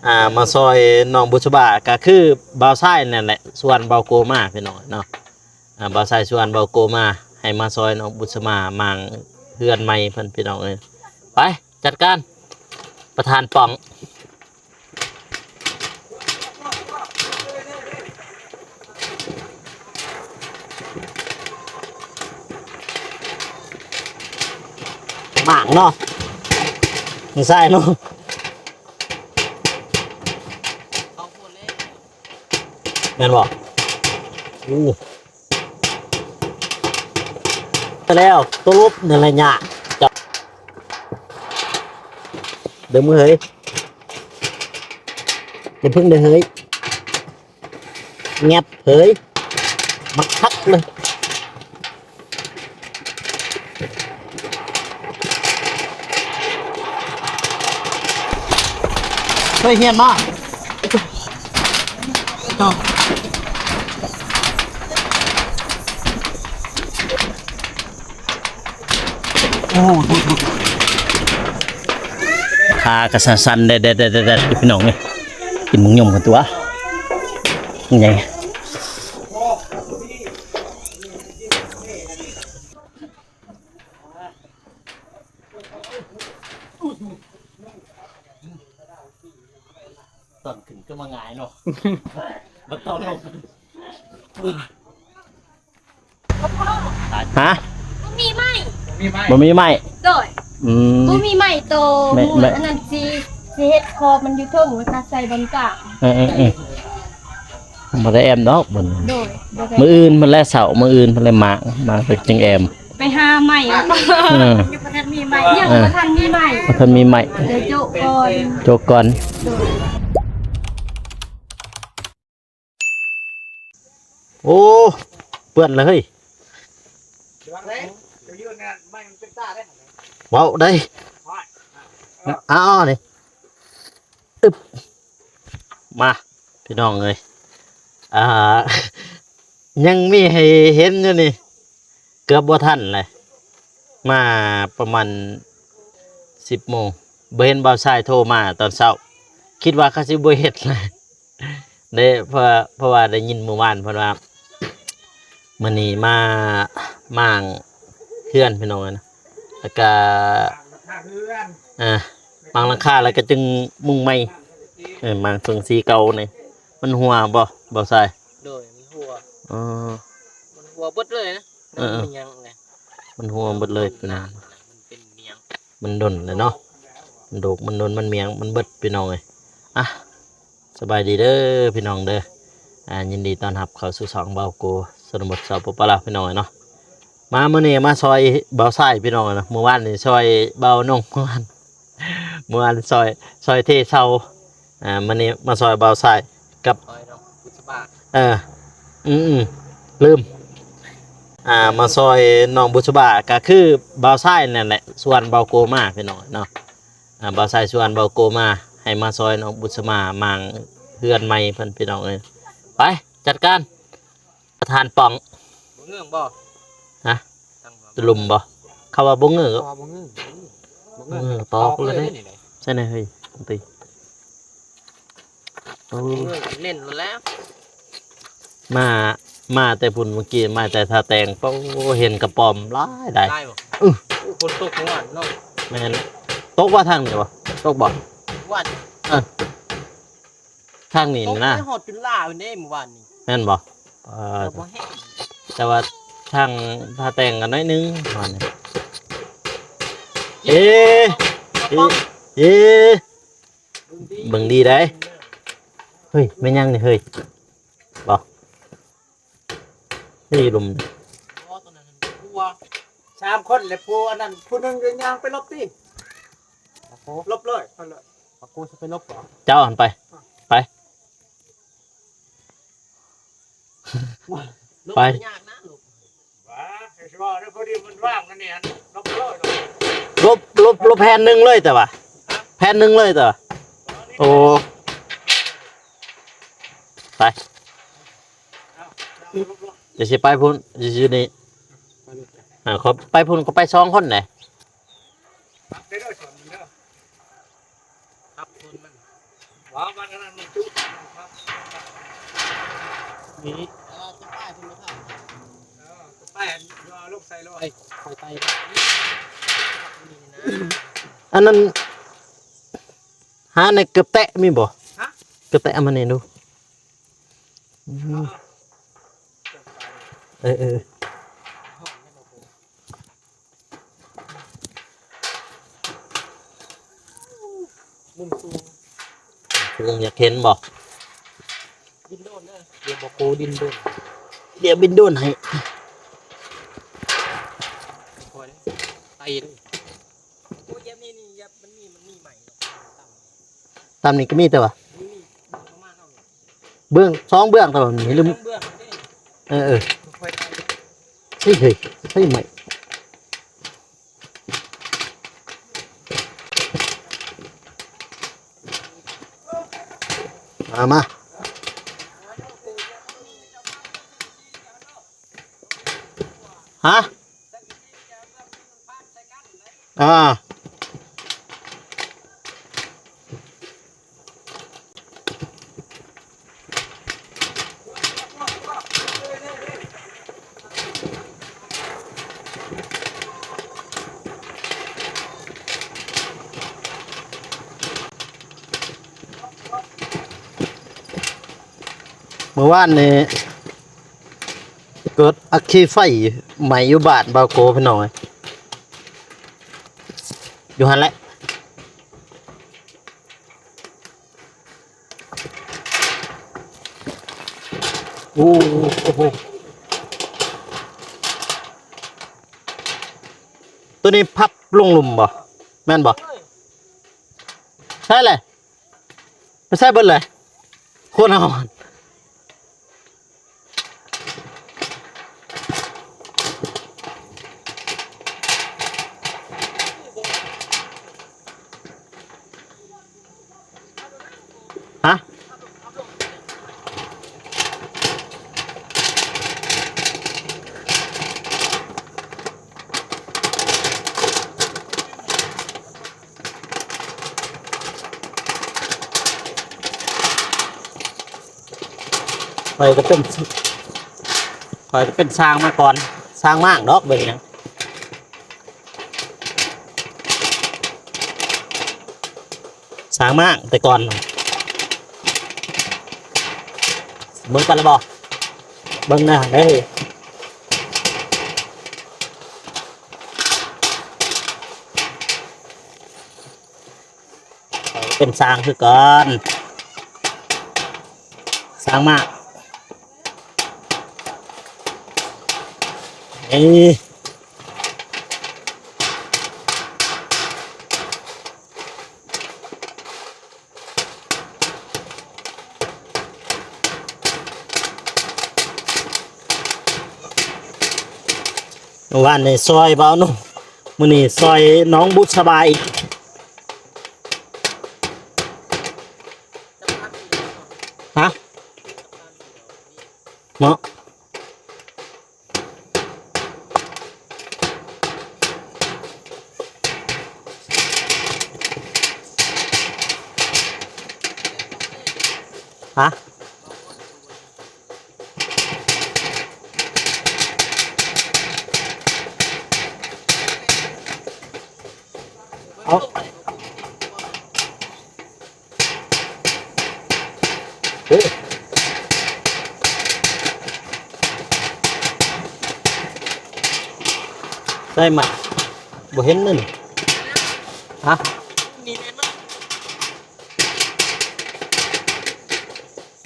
ອ່າ ມາຊ່ອຍນ້ອງບຸດສະບາ ກະຄືບ່າວຊາຍນັ້ນແຫຼະ ຊວນບ່າວໂກມາພີ່ນ້ອງເນາະ. ອ່າ ບ່າວຊາຍຊວນບ່າວໂກມາ ໃຫ້ມາຊ່ອຍນ້ອງບຸດສະບາມ້າງເຮືອນໃໝ່ເພິ່ນພີ່ນ້ອງເອີຍ. ໄປ ຈັດການ ປະທານປ່ອງ. ໝາກເນາະ ມັນໃສ່ເນາະ ແມ່ນບໍ່? ໂອ້ ແລ້ວຕົວລົບໃນໄລຍະ ເດີມືເຮີຍ ຢ່າເພິ່ງເດີເຮີຍ ແງບເຮີຍ ບັກຄັກເລີຍ. ເຄີຍຮຽນມາ ໂອ້ ຂາກະສັ່ນໆ ແດດໆ ພີ່ນ້ອງເອີຍ ກິນໝາກຍົມກັນຕົວະ ໃຫຍ່. ຕອນຂຶ້ນຄືວ່າງ່າຍເນາະ ບໍ່ຕ້ອງລົງ. ຮະ? ບໍ່ມີໄມ້ ບໍ່ມີໄມ້ ໂດຍ ອືມ ບໍ່ມີໄມ້ໂຕ ແມ່ນ ອັນນັ້ນຊິ ຊິເຮັດຂອບມັນຢູ່ເທິງ ແລ້ວກະໃສ່ບ່ອນກາງ. ເອີໆໆ ບໍ່ໄດ້ແອມດອກ ມື້ ໂດຍ ມື້ອື່ນເພິ່ນແລະເຊົ້າ ມື້ອື່ນເພິ່ນແລະມາ ມາເພິ່ນຈຶ່ງແອມ ໄປຫາໄມ້ ເອີ ຍັງບໍ່ທັນມີໄມ້ ຍັງ ເອີ ບໍ່ທັນມີໄມ້ ບໍ່ທັນມີໄມ້ ດຽວໂຈະກ່ອນ ໂຈະກ່ອນ ໂດຍ. ໂອ້ ເປື້ອນລະເຮີ້ຍ ເວົ້າໄດ້ ເອົານີ້ ອຶບ ມາ ພີ່ນ້ອງເອີຍ ອ່າ ຍັງມີໃຫ້ເຫັນຢູ່ນີ້ ເກືອບບໍ່ທັນແຫຼະ ມາປະມານສິບໂມງ ບໍ່ເຫັນບ່າວຊາຍໂທມາຕອນເຊົ້າ ຄິດວ່າເຂົາຊິບໍ່ເຮັດແຫຼະເດ້ ເພາະ ເພາະວ່າໄດ້ຍິນມື້ວານເພິ່ນວ່າ ມື້ນີ້ມາມ້າງເຮືອນພີ່ນ້ອງເອີຍ ແລ້ວກະ ອ່າ ມ້າງຫຼັງຄາ ແລ້ວກະຈຶ່ງມຸງໃໝ່ ເອີ ມ້າງສັງກະສີເກົ່ານີ້ ມັນຮົ່ວບໍ່ ບ່າວຊາຍ? ໂດຍ ມັນຮົ່ວ ເອີ ມັນຮົ່ວເບິດເລີຍນະ ເອີ ມັນຫຍັງແຫຼະ ມັນຮົ່ວເບິດເລີຍນະ ມັນເປັນຫຍັງ ມັນດົນແລ້ວເນາະ ມັນໂດກ ມັນດົນ ມັນໝຽງ ມັນເບິດ ພີ່ນ້ອງເອີຍ. ອ່ະ ສະບາຍດີເດີພີ່ນ້ອງເດີ ອ່າ ຍິນດີຕ້ອນຮັບເຂົ້າສູ່ຊ່ອງບ່າວໂກ ຊົນນະບົດ ສປປ ລາວ ພີ່ນ້ອງເອີຍເນາະ. ມາມື້ນີ້ມາຊ່ອຍບ່າວຊາຍ ພີ່ນ້ອງເອີຍເນາະ ມື້ວານນີ້ຊ່ອຍບ່າວນົງ ມື້ວານ ມື້ວານຊ່ອຍ ຊ່ອຍເທເສົາ ອ່າ ມື້ນີ້ມາຊ່ອຍບ່າວຊາຍກັບ ເອີ ອືມໆ ລືມ ອ່າ ມາຊ່ອຍນ້ອງບຸດສະບາ ກະຄືບ່າວຊາຍນັ້ນແຫຼະ ຊວນບ່າວໂກມາ ພີ່ນ້ອງເນາະ. ອ່າ ບ່າວຊາຍຊວນບ່າວໂກມາ ໃຫ້ມາຊ່ອຍນ້ອງບຸດສະບາມ້າງເຮືອນໃໝ່ເພິ່ນ ພີ່ນ້ອງເອີຍ. ໄປ ຈັດການ ປະທານປ່ອງ ບໍ່ເງື້ອງບໍ່? ຮະ? ຕະລຸມບໍ່? ເຂົາວ່າບໍ່ເງື້ອງ ເຂົາວ່າບໍ່ເງື້ອງ ບໍ່ເງື້ອງ ບໍ່ເງື້ອງ ຕອກເລີຍເດ້ ໃສ່ແນ່ເຮີ້ຍ ຕີ ໂອ້ ເງື້ອງເນັ້ນແລ້ວ ມາ ມາແຕ່ພຸ້ນ ມື້ກີ້ມາແຕ່ທ່າແຕງ ໂອ້ ເຫັນກະປອມຫຼາຍໃດ ຫຼາຍບໍ່? ອື ຝົນຕົກມື້ວານເນາະ ແມ່ນ ຕົກວ່າທາງນີ້ບໍ່? ຕົກບໍ່? ວານ ເອີ ທາງນີ້ນະ ຕົກໄປຮອດຈຸນລາພຸ້ນເດ້ມື້ວານນີ້ ແມ່ນບໍ່? ເອີ ແຕ່ວ່າທາງທ່າແຕງກໍໜ້ອຍໜຶ່ງ ເອ ເອ ເອ ເບິ່ງດີໄດ໋ ເຮີ້ຍ ແມ່ນຫຍັງນີ້ເຮີ້ຍ ບໍ່? ນີ້ລົມ ສາມຄົນແຫຼະ ຜູ້ອັນນັ້ນຜູ້ໜຶ່ງກໍຍ່າງໄປຫຼົບຕິ ຫຼົບເລີຍ ຫຼົບເລີຍ ເຈົ້າຫັ້ນໄປ ໄປ ໄປ ຫຼົບ ຫຼົບ ຫຼົບແຜ່ນໜຶ່ງເລີຍແຕ່ວ່າ ແຜ່ນໜຶ່ງເລີຍແຕ່ວ່າ ໂອ້ ໄປ ດຽວຊິໄປພຸ້ນ ຢູ່ນີ້ ອ່າ ຂໍໄປພຸ້ນກໍໄປສອງຄົນເດ້ ປັບໂຊນມັນ ບໍ່ ວັນນັ້ນມັນຈຸ ນີ້ ເອີ ຕົວປ້າຍເພິ່ນບໍ່ເຂົ້າ ເອີ ຕົວປ້າຍເອົາລົງໃສ່ໂລດ ໄປ ຄ່ອຍໄປ ອັນນັ້ນ ຫາໃນເກືອບແຕະມີບໍ່? ຮະ? ເກືອບແຕະເອົາມາແດ່ດູ. ອືມ ເອີ ເອີ ມຸມສູງ ສູງ ຢາກເຫັນບໍ່? ບິນໂດຣນເດີ ດຽວບໍ່ໂກບິນໂດຣນ ດຽວບິນໂດຣນໃຫ້ ຄ່ອຍເດີ ໄຕເດີ. ໂອ້ຍ ຢ່າມີນີ້ ຢ່າ ມັນມີ ມັນມີໃໝ່ເນາະ ຕຳນີ້ກໍມີແຕ່ວ່າ ມີ ມີປະມານເທົ່ານີ້ ເບື້ອງ ສອງເບື້ອງເທົ່ານີ້ ຫຼື ສອງເບື້ອງເດ້ ເອີ ເອີ ຄ່ອຍໄປ ເຮີ້ຍ ເຮີ້ຍ ໃສ່ໃໝ່ ມາ ມາ ຮະ? ອ່າ ເມື່ອວານນີ້ ເກີດອັກຄີໄຟໄໝ້ຢູ່ບ້ານບ່າວໂກ ພີ່ນ້ອງເອີຍ ຢູ່ຫັ້ນແຫຼະ ໂອ້ ໂອ້ໂຫ ໂຕນີ້ພັບລົງລຸ່ມບໍ່? ແມ່ນບໍ່? ໃຊ່ແຫຼະ ໄປໃສເບິດເລີຍ ຄົນເຮົາ ຮະ? ຂ້ອຍກໍເປັນ ຂ້ອຍກໍເປັນຊ່າງມາກ່ອນ ຊ່າງມ້າງດອກ ເບິ່ງຫຍັງ ຊ່າງມ້າງແຕ່ກ່ອນ ເບິ່ງກັນລະບໍ່? ເບິ່ງໜ້າເດີ. ເປັນຊ່າງຄືກັນ ຊ່າງມາກ ເອີ ມື້ວານນີ້ຊ່ອຍບ່າວໜຸ່ມ ມື້ນີ້ຊ່ອຍນ້ອງບຸດສະບາຍອີກ ຮະ ເນາະ. ຮະ ເອົາ ໂອ້ ໄດ້ໃໝ່ ບໍ່ເຫັນນັ້ນ ຮະ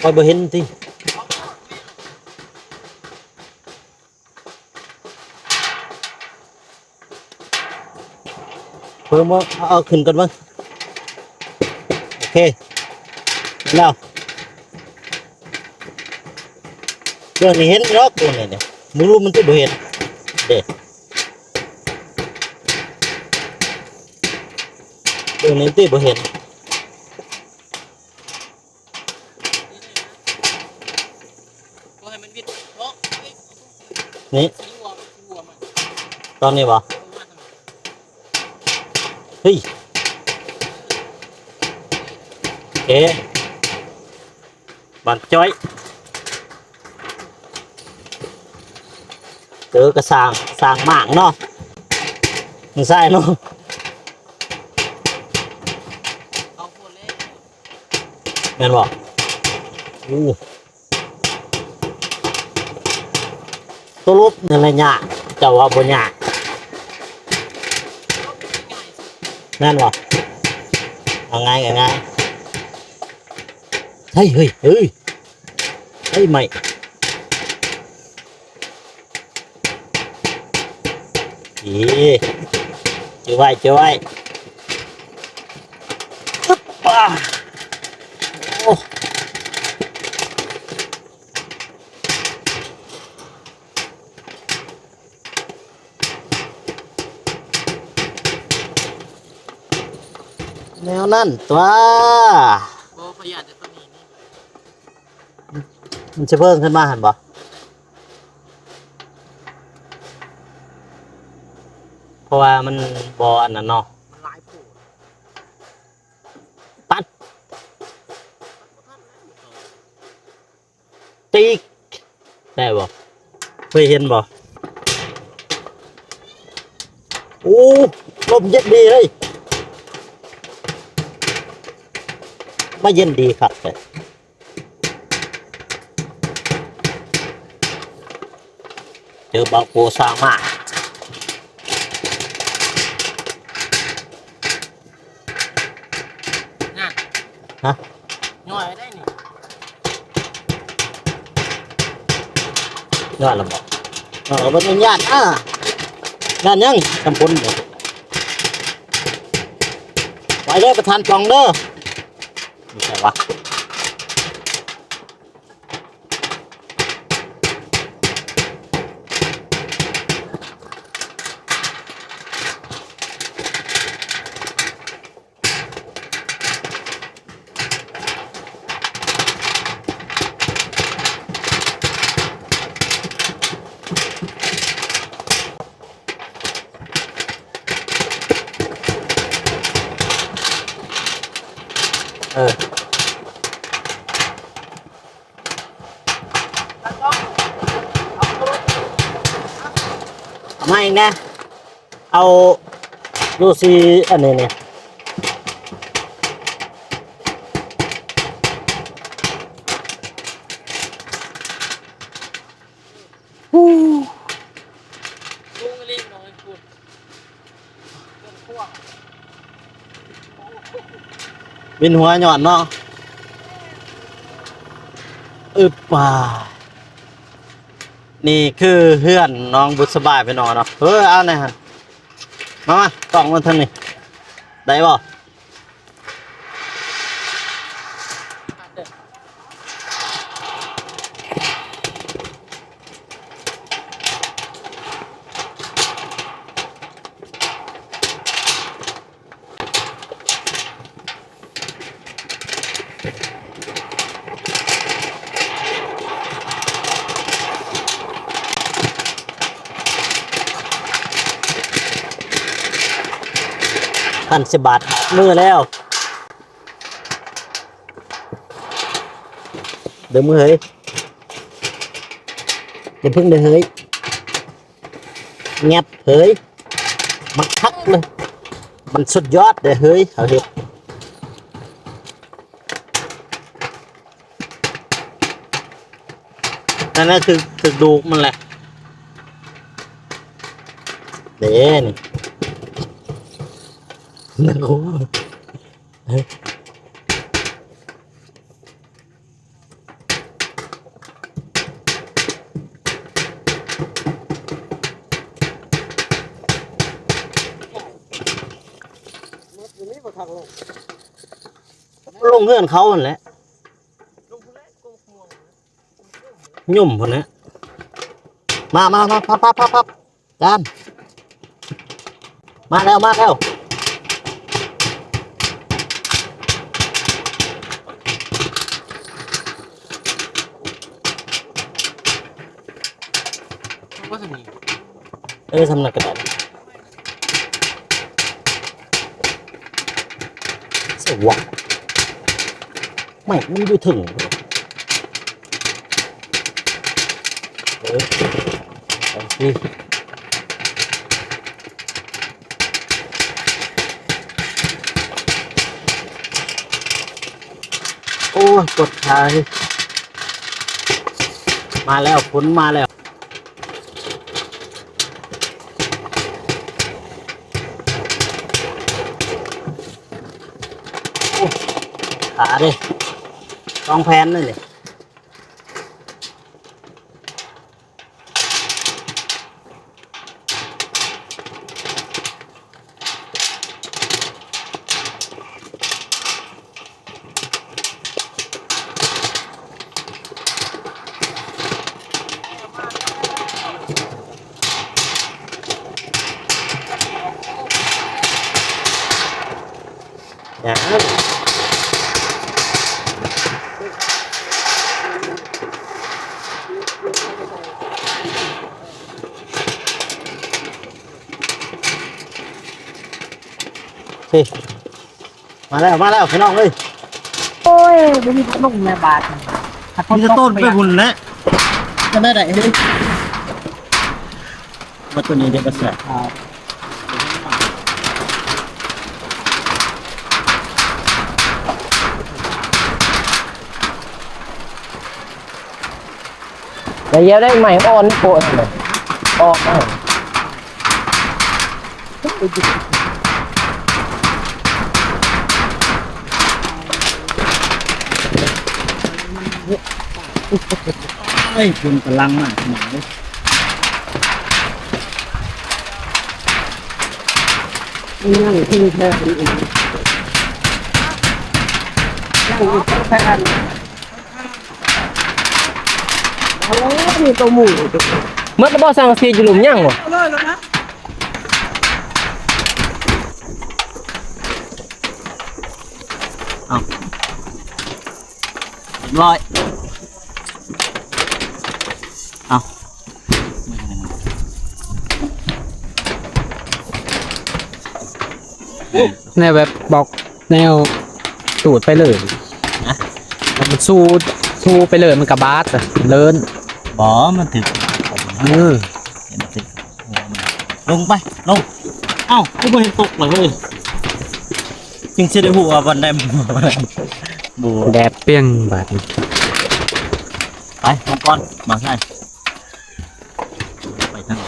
ຂ້ອຍບໍ່ເຫັນຕິ. ເພີ່ມບໍ່ ເອົາ ເອົາຂຶ້ນກ່ອນເບິ່ງ ໂອເຄ ແລ້ວ ເບິ່ງນີ້ເຫັນດອກ ຕົວນີ້ນີ້ ບໍ່ຮູ້ມັນຊິບໍ່ເຫັນເດ້ ເບິ່ງນີ້ຕິບໍ່ເຫັນ. ບໍ່ໃຫ້ມັນວິດເນາະ ນີ້ ຊິຮົ່ວ ຊິຮົ່ວມັນ ຕອນນີ້ບໍ່? ເອີ ເຮີ້ຍ ເອະ ບານຈ້ອຍ ເອີ ກະສ້າງ ສ້າງໝາກເນາະ ມັນໃສ່ເນາະ ແມ່ນບໍ່? ໂອ້ ຕົວລົບນັ້ນແຫຼະຍາກ ເຈົ້າວ່າບໍ່ຍາກ ແມ່ນບໍ່? ເອົາງ່າຍກໍງ່າຍ ເຮີ້ຍ ເຮີ້ຍ ເຮີ້ຍ ເຮີ້ຍ ໄໝ້ ເອີ ຈື່ໄວ້ ຈື່ໄວ້ ປາ ໂອ້ ແນວນັ້ນຕົວະ ບໍ່ ຂ້ອຍຢ້ານແຕ່ຕົວນີ້ນີ້ ມັນຊິເພີ່ມຂຶ້ນມາຫັ້ນບໍ່? ເພາະວ່າມັນບໍ່ອັນນັ້ນເນາະ ມັນຫຼາຍໂພດ ຕັດ ມັນບໍ່ທັນແລ້ວ ຕີກ ໄດ້ບໍ່? ເຄີຍເຫັນບໍ່? ໂອ້ ລົມເຢັນດີເຮີ້ຍ ມາເຢັນດີຄັກແທ້ ເຈີບ່າວໂກສ້າງມາ. ນັ້ນ ຮະ? ຍ້ອຍໄດ້ນີ້ ຍ້ອຍລະບໍ່? ຍ້ອຍລະບໍ່ຕ້ອງຢ້ານ ອາ ຢ້ານຫຍັງ? ຈຳພົນ ໄປເດີປະທານປ່ອງເດີ ຢູ່ໃສວະ? ເອີ ເອົາມາອີກແດ່ ເອົາ ດູຊິ ອັນນີ້ນີ້ ວິນຫົວຍ້ອນເນາະ ອຶບ ປາ ນີ້ຄືເຮືອນນ້ອງບຸດສະບາຍ ພີ່ນ້ອງເນາະ ເອີ ເອົາແດ່ຫັ້ນ ມາ ມາ ກ້ອງມາທາງນີ້ ໄດ້ບໍ່? ພັນສິບາດ ມື້ແລ້ວ ເດີ ມື້ເຮີ້ຍ ຢ່າເພິ່ງເດີເຮີ້ຍ ແງບເຮີ້ຍ ມັນຄັກເລີຍ ມັນສຸດຍອດເດີເຮີ້ຍ ເຮົາເຮັດ ນັ້ນນະ ຖືກ ຖືກດູກມັນແຫຼະ ເດ້ນີ້ ນັກໂອ້ ລົງເຮືອນເຂົາຫັ້ນແຫຼະ ຫຍຸ້ມພຸ້ນແຫຼະ ມາ ມາ ມາ ພັບ ພັບ ພັບ ພັບ ຈານ ມາແລ້ວ ມາແລ້ວ ເອີ ສ່ຳນັ້ນກໍໄດ້ ໃສວະ ໄມ້ມັນຢູ່ເທິງ. ເອີ ເອົາຊິ ໂອ້ຍ ປວດຂາເຮີ້ຍ ມາແລ້ວ ຝົນມາແລ້ວ. ໂອ້ ຂາເດ້ ສອງແຜ່ນເລີຍນີ້. ນີ້ ມາແລ້ວ ມາແລ້ວ ພີ່ນ້ອງເອີຍ. ໂອ້ຍ ບໍ່ມີພັດລົມແລ້ວບາດນີ້ ມີແຕ່ຕົ້ນໄປພຸ້ນແຫຼະ ຈະໄດ້ໃດເຮີ້ຍ. ວ່າຕົວນີ້ເດ້ບໍ່ແຊບ. ແລ້ວຢາວໄດ້ໄມ້ອ່ອນໂປະຫັ້ນນະ ອອກມາ. ໂອ້ຍ ຝົນກຳລັງມາ ພີ່ນ້ອງເອີຍ. ຍັງເພິ່ງແທ້ອີກ ຍັງເພິ່ງແທ້. ໂອ້ ມີໂຕໝູ່. ໝົດແລ້ວບໍ່? ສັງກະສີຢູ່ລຸ່ມຍັງບໍ່? ເອົາ ຮຽບຮ້ອຍ. ເອົາ ແນວແບບບອກ ແນວຕູດໄປເລີຍ ຮະ? ມັນຊູ ຊູໄປເລີຍ ມັນກະບາດ ເລີນ. ບໍ່ ມັນຖືກ ເອີ ເຫັນມັນຖືກຫົວມັນ. ລົງໄປ ລົງ. ເອົ້າ ຄືບໍ່ເຫັນຕົກເລີຍເຮີ້ຍ? ຈຶ່ງຊິໄດ້ຮູ້ວ່າບ່ອນໃດມັນບໍ່. ແດດປ່ຽງບາດນີ້. ໄປ ລົງກ່ອນ ມາໃສ່. ໄປທາງ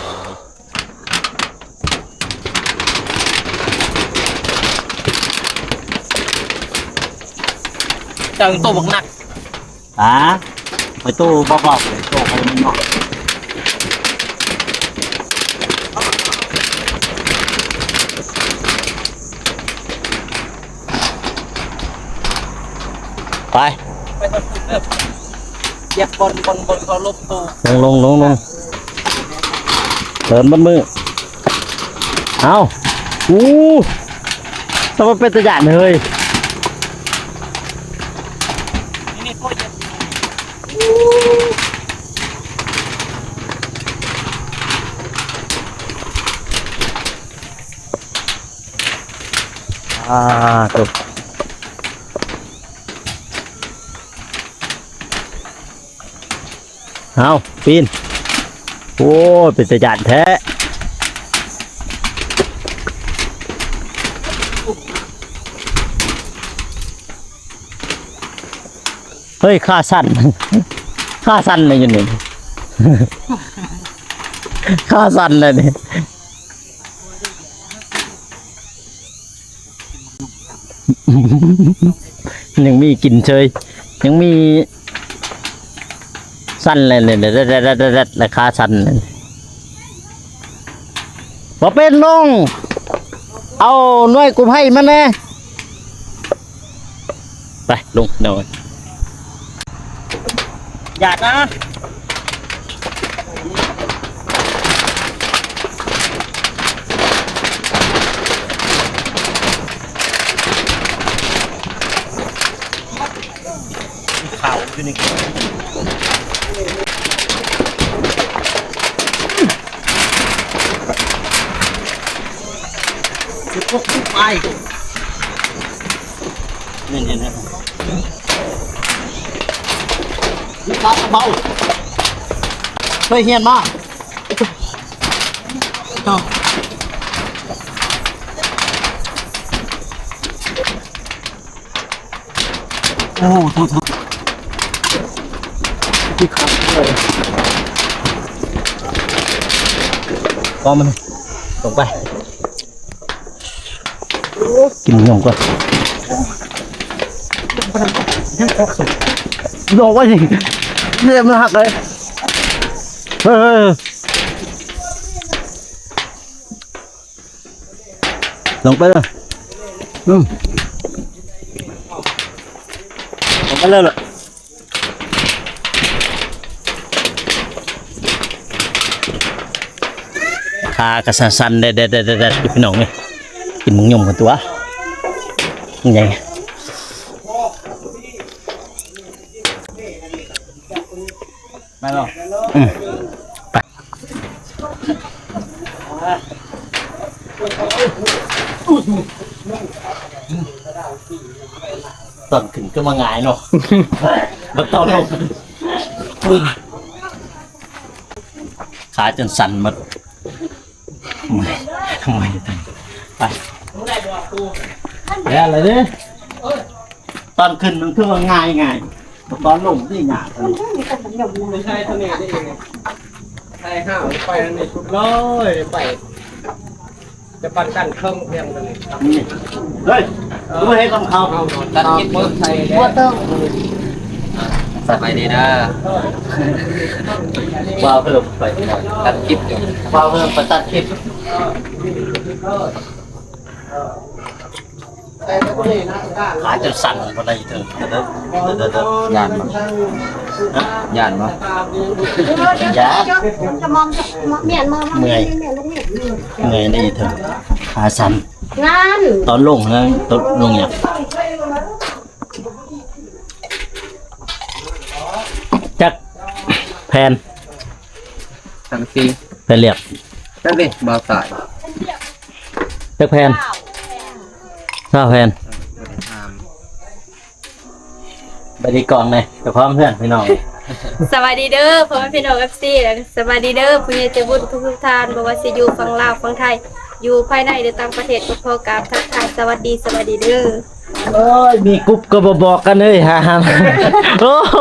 ເຈົ້າໂຕບັກໜັກ ຫາ ໄປໂຕເບົາໆ ໂຕໄປມັນເນາະ. ໄປ ໄປທາງພຸ້ນເດີ ຢາກບ່ອນ ບ່ອນ ບ່ອນເຂົາຫຼົບໂຕ. ລົງ ລົງ ລົງ ລົງ ເດີນເບິດມື້. ເອົ້າ ອູ້ ສະວ່າເປັນຕາຢ້ານເຮີ້ຍ. ອ່າ ຕົກ. ເອົາ ປີນ. ໂອ້ຍ ເປັນຕາຢ້ານແທ້. ເຮີ້ຍ ຂາສັ່ນ ຂາສັ່ນເລີຍຢູ່ນີ້ ຂາສັ່ນເລີຍນີ້. ຍັງມີກິນເຊີຍ ຍັງມີສັ່ນແຫຼະ ແລະ ແລະ ແລະ ແລະ ແລະ ແລະ ແລະ ຂາສັ່ນ. ບໍ່ເປັນ ລົງ ເອົາໜ່ວຍກູ້ໄພມາແດ່. ໄປ ລົງ ເດີ ຢ່ານະ. ຂາວຢູ່ນີ້ ສິບຫົກ ສິບປາຍ ແມ່ນໆ ນີ້ ປາກະເບົາ. ເຄີຍຮຽນມາ. ໂອ້ ໂທດໆ ທີ່ຂັບເລີຍ ກໍມັນລົງໄປ. ກິນນົມກ່ອນ ລອງໄວ້ ເລັບມັນຫັກເລີຍ. ເຮີ້ຍ ລົງໄປເລີຍ ອືມ ລົງໄປເລີຍ. ຂາກະສັ່ນໆ ແດດໆ ຢູ່ພີ່ນ້ອງເອີຍ. ກິນໝາກຍົມກັນຕົວະ ມັນໃຫຍ່ ໄປບໍ່? ອືມ ໄປ. ຕອນຂຶ້ນຄືວ່າງ່າຍເນາະ ບັດຕອນລົງ ຂາຈົນສັ່ນໝົດ ເມື່ອຍ ເມື່ອຍ. ໄປ ແລ້ວລະເດ້. ຕອນຂຶ້ນມັນຄືວ່າງ່າຍໆ ຕອນລົງນີ້ຍາກ. ໄປຫາໄປອັນນີ້ສຸດເລີຍ ໄປ ຈະປັນກັນເຄິ່ງພຽງເທົ່ານີ້. ນີ້ ເຮີ້ຍ ເອີ ບໍ່ເຮັດນຳເຂົາ ຕັດຄລິບເບິ່ງໃສ່ແດ່. ບໍ່ຕ້ອງ ສະບາຍດີເດີ ວ່າເພີ່ມໄປ ຕັດຄລິບຢູ່ ວ່າເພີ່ມໄປຕັດຄລິບ. ຂາຈົນສັ່ນບໍ່ໄດ້ເຖິງ ຢ້ານບໍ່? ຢ້ານບໍ່? ຢ້ານ ເມື່ອຍ ເມື່ອຍນີ້ເຖິງ ຂາສັ່ນ ຕອນລົງນັ້ນ ຕອນລົງຫຍັງ ຈັກແຜ່ນ ສັງກະສີ ແຜ່ນລຽບ ຈັກເດ້ ບ່າວສາຍ ຈັກແຜ່ນ ຊາວແຜ່ນ. ເອີ ບໍ່ໄດ້ຖາມ ສະບາຍດີກ່ອນແດ່ ເຈົ້າຂອງເຮືອນພີ່ນ້ອງ. ສະບາຍດີເດີ ພໍ່ແມ່ພີ່ນ້ອງ ເອັຟຊີ ແລະ ສະບາຍດີເດີ ຜູ້ໃຫຍ່ໃຈບຸນທຸກໆທ່ານ ບໍ່ວ່າຊິຢູ່ຝັ່ງລາວ ຝັ່ງໄທ ຢູ່ພາຍໃນ ຫຼື ຕ່າງປະເທດ ກໍຂໍກາບທັກທາຍສະຫວັດດີ ສະບາຍດີເດີ. ໂອ້ຍ ມີກຸ່ມກໍບໍ່ບອກກັນເອີຍ ຫາ ໂອ້ໂຫ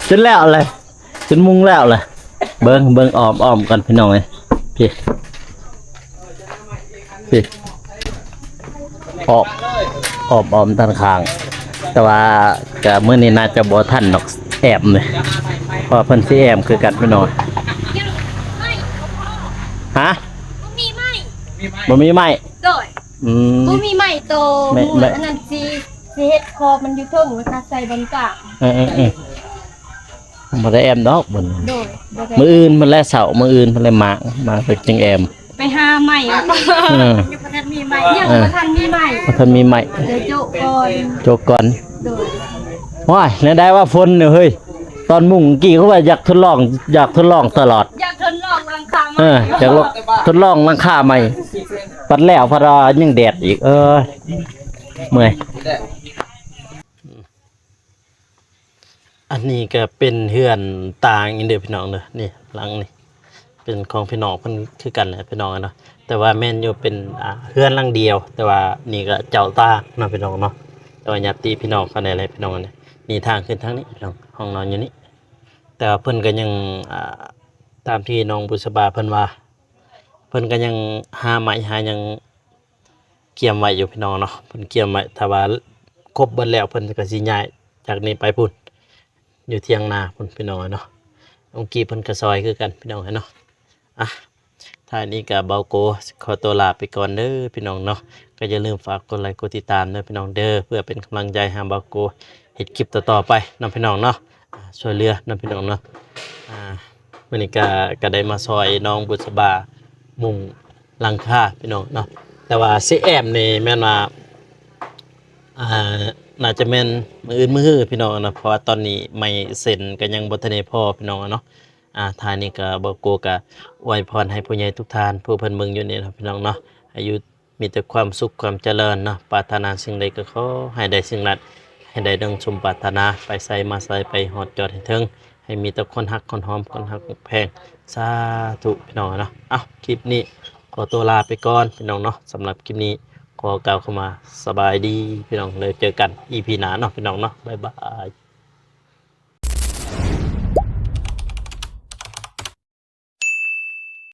ຈົນແລ້ວແຫຼະ ຈົນມຸງແລ້ວແຫຼະ. ເບິ່ງ ເບິ່ງອ້ອມໆ ກ່ອນພີ່ນ້ອງເອີຍ ພີ້ ພີ້ ອ້ອມ ອ້ອມໆ ດ້ານຂ້າງ ແຕ່ວ່າກະມື້ນີ້ໜ້າຈະບໍ່ທັນດອກ ແອ້ມນີ້ ເພາະວ່າເພິ່ນຊິແອ້ມຄືກັນພີ່ນ້ອງ. ຮະ? ບໍ່ມີໄມ້ ບໍ່ມີໄມ້ ໂດຍ ອືມ ບໍ່ມີໄມ້ໂຕ ໄມ້ ມື້ ໄມ້ ອັນນັ້ນຊິ ຊິເຮັດຂອບມັນຢູ່ເທິງ ແລ້ວກະໃສ່ບ່ອນກາງ ເອີໆໆ ບໍ່ໄດ້ແອ້ມດອກ ມື້ອື່ນ ມື້ອື່ນພຸ້ນແຫຼະເຊົ້າ ມື້ອື່ນພຸ້ນແຫຼະ ມາ ມາ ຈຶ່ງແອ້ມ ໄປຫາໃໝ່ ເອີ ຍັງບໍ່ທັນມີໃໝ່ ຍັງບໍ່ທັນມີໃໝ່ ບໍ່ທັນມີໃໝ່ ດຽວໂຈະກ່ອນ ໂຈະກ່ອນ ໂດຍ ວ້າຍ ແນວໃດວ່າຝົນນີ້ເຮີ້ຍ ຕອນມຸງກີ້ຄືວ່າຢາກທົດລອງ ຢາກທົດລອງຕະຫຼອດ ຢາກທົດລອງຫຼັງຄາໃໝ່ ເອີ ຢາກລົງ ທົດລອງຫຼັງຄາໃໝ່ ບັດແລ້ວພັດວ່າຍັງແດດອີກ ເອີຍ ເມື່ອຍ. ອັນນີ້ກໍເປັນເຮືອນຕ່າງອີກເດີພີ່ນ້ອງເດີ ນີ້ຫຼັງນີ້ເປັນຂອງພີ່ນ້ອງເພິ່ນຄືກັນແຫຼະພີ່ນ້ອງເນາະ ແຕ່ວ່າແມ່ນຢູ່ເປັນ ອ່າ ເຮືອນຫຼັງດຽວ ແຕ່ວ່ານີ້ກໍເຈົ້າຕ່າງເນາະພີ່ນ້ອງເນາະ ແຕ່ວ່າຍາດຕິພີ່ນ້ອງເຂົານີ້ແຫຼະພີ່ນ້ອງ ນີ້ທາງຂຶ້ນທາງນີ້ພີ່ນ້ອງ ຫ້ອງນອນຢູ່ນີ້ ແຕ່ວ່າເພິ່ນກໍຍັງ ອ່າ ຕາມທີ່ນ້ອງບຸດສະບາເພິ່ນວ່າ ເພິ່ນກໍຍັງຫາໄມ້ຫາຫຍັງ ກຽມໄວ້ຢູ່ພີ່ນ້ອງເນາະ ເພິ່ນກຽມໄວ້ ຖ້າວ່າຄົບເບິດແລ້ວ ເພິ່ນກໍຊິຍ້າຍຈາກນີ້ໄປພຸ້ນ ຢູ່ຖຽງນາພຸ້ນພີ່ນ້ອງເນາະ ອົງກີ້ເພິ່ນກໍຊ່ອຍຄືກັນພີ່ນ້ອງເນາະ. ອ່ະ ທ້າຍນີ້ກໍບ່າວໂກຂໍຕົວລາໄປກ່ອນເດີພີ່ນ້ອງເນາະ ກໍຢ່າລືມຝາກກົດໄລກົດຕິດຕາມເດີພີ່ນ້ອງເດີ ເພື່ອເປັນກຳລັງໃຈໃຫ້ບ່າວໂກເຮັດຄລິບຕໍ່ໆໄປເນາະພີ່ນ້ອງເນາະ ອ່າ ຊ່ວຍເຫຼືອເນາະພີ່ນ້ອງເນາະ ອ່າ ມື້ນີ້ກະ ກະໄດ້ມາຊ່ອຍນ້ອງບຸດສະບາມຸງຫຼັງຄາພີ່ນ້ອງເນາະ ແຕ່ວ່າຊິແອ້ມນີ້ແມ່ນວ່າ ອ່າ ໜ້າຈະແມ່ນມື້ອື່ນມື້ຮືພີ່ນ້ອງເນາະ ເພາະວ່າຕອນນີ້ໄມ້ເສັ້ນກະຍັງບໍ່ທັນໄດ້ພໍພີ່ນ້ອງເນາະ. ອ່າ ທ້າຍນີ້ກະ ບ່າວໂກກະອວຍພອນໃຫ້ຜູ້ໃຫຍ່ທຸກທ່ານ ຜູ້ເພິ່ນເບິ່ງຢູ່ນີ້ເນາະພີ່ນ້ອງເນາະ ໃຫ້ຢູ່ ມີແຕ່ຄວາມສຸກຄວາມຈະເລີນເນາະ ປາດຖະໜາສິ່ງໃດກໍຂໍໃຫ້ໄດ້ສິ່ງນັ້ນ ໃຫ້ໄດ້ດັ່ງສົມປາດຖະໜາ ໄປໃສມາໃສໄປຮອດຈອດໃຫ້ເຖິງ ໃ ຫ້ມີແຕ່ຄົນຮັກຄົນຫອມ ຄົນຮັກຄົນແພງ ສາທຸພີ່ນ້ອງເນາະ. ເອົ້າ ຄລິບນີ້ຂໍຕົວລາໄປກ່ອນພີ່ນ້ອງເນາະ. ສຳລັບຄລິບນີ້ຂໍກ່າວຄຳວ່າສະບາຍດີພີ່ນ້ອງ ແລ້ວເຈີກັນອີພີໜ້າເນາະພີ່ນ້ອງເນາະ. ບາຍບາຍ.